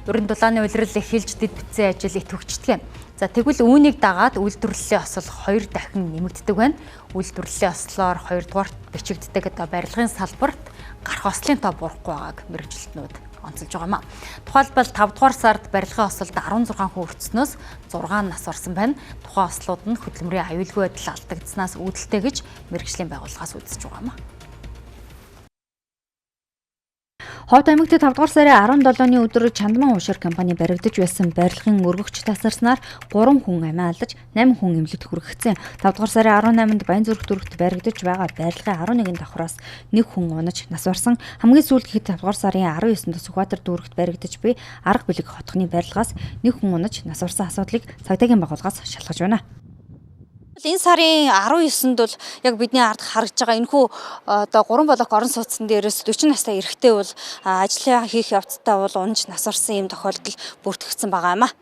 Уран дулааны улирал эхэлж дэд битсэн ажил идэвхждэг юм. За тэгвэл үүнийг дагаад үйлдвэрлэлийн осол 2 дахин нэмэгддэг байна. Үйлдвэрлэлийн ослоор 2 дугаарт бичигддэг одоо барилгын салбарт гарах ослын тоо буурахгүй байгааг мэргэжилтнүүд онцолж байгаа юм. Тухайлбал 5 дугаар сард барилгын осолд 16 хүн өртснөөс 6 нас орсон байна. Тухайн ослууд нь хөдөлмөрийн аюулгүй байдал алдагдсанаас үүдэлтэй гэж мэргэжлийн байгууллагаас үзэж байгаа юм. Ховд аймагт 5 дугаар сарын 17-ны өдөр Чандман уушир компани баригдаж байсан барилгын өргөгч тасарснаар 3 хүн амиа алдаж 8 хүн эмнэлэгт хүргэгдсэн. 5 дугаар сарын 18-нд Баянзүрх дүүрэгт баригдаж байгаа барилгын 11 давхраас 1 хүн унаж нас барсан. Хамгийн сүүлд гэхэд 5 дугаар сарын 19-нд Сүхбаатар дүүрэгт баригдаж буй Арга бэлэг хотхны барилгаас 1 хүн унаж нас барсан асуудлыг цагдаагийн байгууллагаас шалгаж байна. Энэ сарын 19-нд бол яг бидний ард харагдж байгаа энэхүү одоо 3 блок орон сууцсан дээрээс 40 настай эрэгтэй бол ажлаа хийх явцдаа бол унж нас барсан юм тохиолдол бүртгэгдсэн байгаа юм а.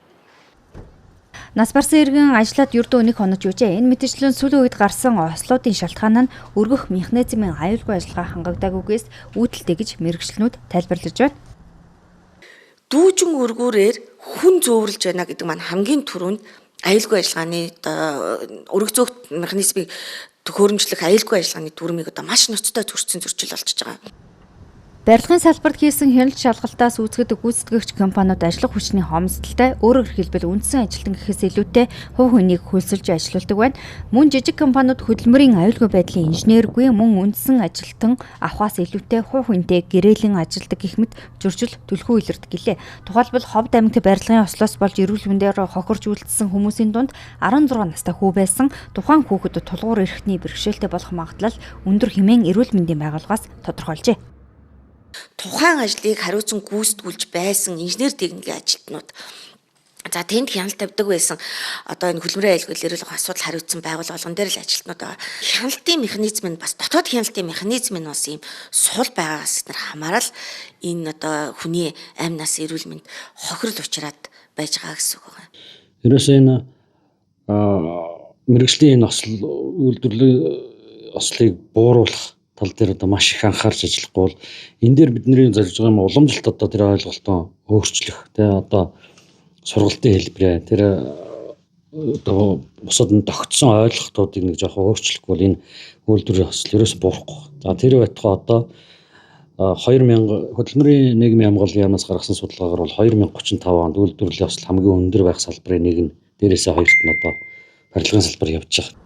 Нас барсан иргэн ажлаад ердөө нэг хонож үжээ. Энэ мэтчлэн сүүлийн үед гарсан ослоодын шалтгаан нь өргөх механизмын аюулгүй ажиллагаа хангагдаагүйгээс үүдэлтэй гэж мэргэжилтнүүд тайлбарлаж байна. Дүүжин өргүүрээр хүн зөөвөрлж байна гэдэг маань хамгийн түрүүнд аюулгүй ажиллагааны өргөх зөөх механизмыг төхөөрөмжлөх аюулгүй ажиллагааны дүрмийг одоо маш ноцтой зөрчсөн зөрчил болчихж байгаа. Барилгын салбарт хийсэн хяналт шалгалтаас үзэхэд гүйцэтгэгч компаниуд ажиллах хүчний хомсдолтой, өөрөөр хэлбэл үндсэн ажилтан гэхээс илүүтэй хувь хүнийг хөлсөлж ажилуулдаг байна. Мөн жижиг компаниуд хөдөлмөрийн аюулгүй байдлын инженергүй мөн үндсэн ажилтан авахаас илүүтэй хувь хүнтэй гэрээлэн ажилладаг гэх мэт зөрчил түлхүү илэрдэг гэлээ. Тухайлбал Ховд аймагт барилгын ослоос болж эрүүл мэндээр хохирч үлдсэн хүмүүсийн дунд 16 настай хүү байсан. Тухайн хүүхэд тулгуур эрхтний бэрхшээлтэй болох магадлал өндөр хэмээн эрүүл мэндийн байгууллагаас тодорхойлжээ. Тухайн ажлыг хариуцсан гүйцэтгүүлж байсан инженер техникийн ажилтнууд за тэнд хяналт тавьдаг байсан одоо энэ хөдөлмөрийн аюулгүй эрүүл асуудал хариуцсан байгууллага болгон дээр л ажилтнууд байгаа. Хяналтын механизм нь бас дотоод хяналтын механизм нь бас ийм сул байгаагаас нар хамаарал энэ одоо хүний амь нас эрүүл мэнд хохирол учраад байж байгаа гэсэн үг байна. Ерөөсөө энэ мэргэжлийн энэ осол үйлдвэрлэлийн ослыг бууруулах тал дээр одоо маш их анхаарч ажиллахгүй бол энэ дээр бидний зорж байгаа юм уламжлалт одоо тэр ойлголтоо өөрчлөх тий одоо сургалтын хэлбэрээ тэр одоо бусад нь тогтсон ойлголтуудыг нэг жоохон өөрчлөхгүй бол энэ үйлдвэрлэлийн осол ерөөс буурахгүй. За тэр байтугай одоо 2000 хөдөлмөрийн нийгмийн хамгааллын яамнаас гаргасан судалгаагаар бол 2035 онд үйлдвэрлэлийн осол хамгийн өндөр байх салбарын нэг нь дээрээсээ хоёрт нь одоо барилгын салбар явж байгаа.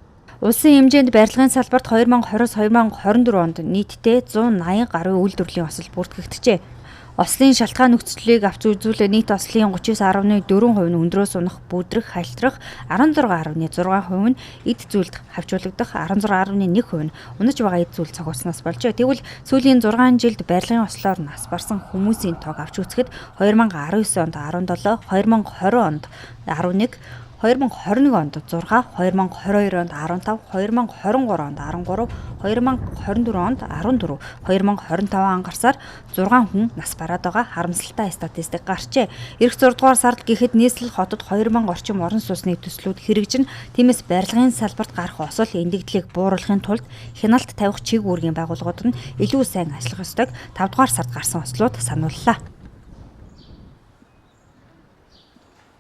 Улсын хэмжээнд барилгын салбарт 2020-с 2024 онд нийтдээ 180 гаруй үйлдвэрлэлийн осол бүртгэгджээ. Ослын шалтгаан нөхцөлийг авч үзүүлээ нийт ослын 39.4% нь өндрөөс унах, бүдрэх, хальтрах, 16.6% нь эд зүйлд хавчуулагдах, 16.1% нь унаж байгаа эд зүйл цогцолсноос болжээ. Тэгвэл сүүлийн 6 жилд барилгын ослоор нас барсан хүмүүсийн тоог авч үзэхэд 2019 онд 17, 2020 онд 11, 2021 онд 6, 2022 онд 15, 2023 онд 13, 2024 онд 14, 2025 он гарсаар 6 хүн нас бараад байгаа харамсалтай статистик гарчээ. Ирэх 6 дугаар сард гэхэд нийслэл хотод 2000 орчим орон сууцны төслүүд хэрэгжинэ. Тиймээс барилгын салбарт гарах осол эндэгдлийг бууруулахын тулд хяналт тавих чиг үүргийн байгууллагууд нь илүү сайн ажиллах ёстойг 5 дугаар сард гарсан ослууд санууллаа.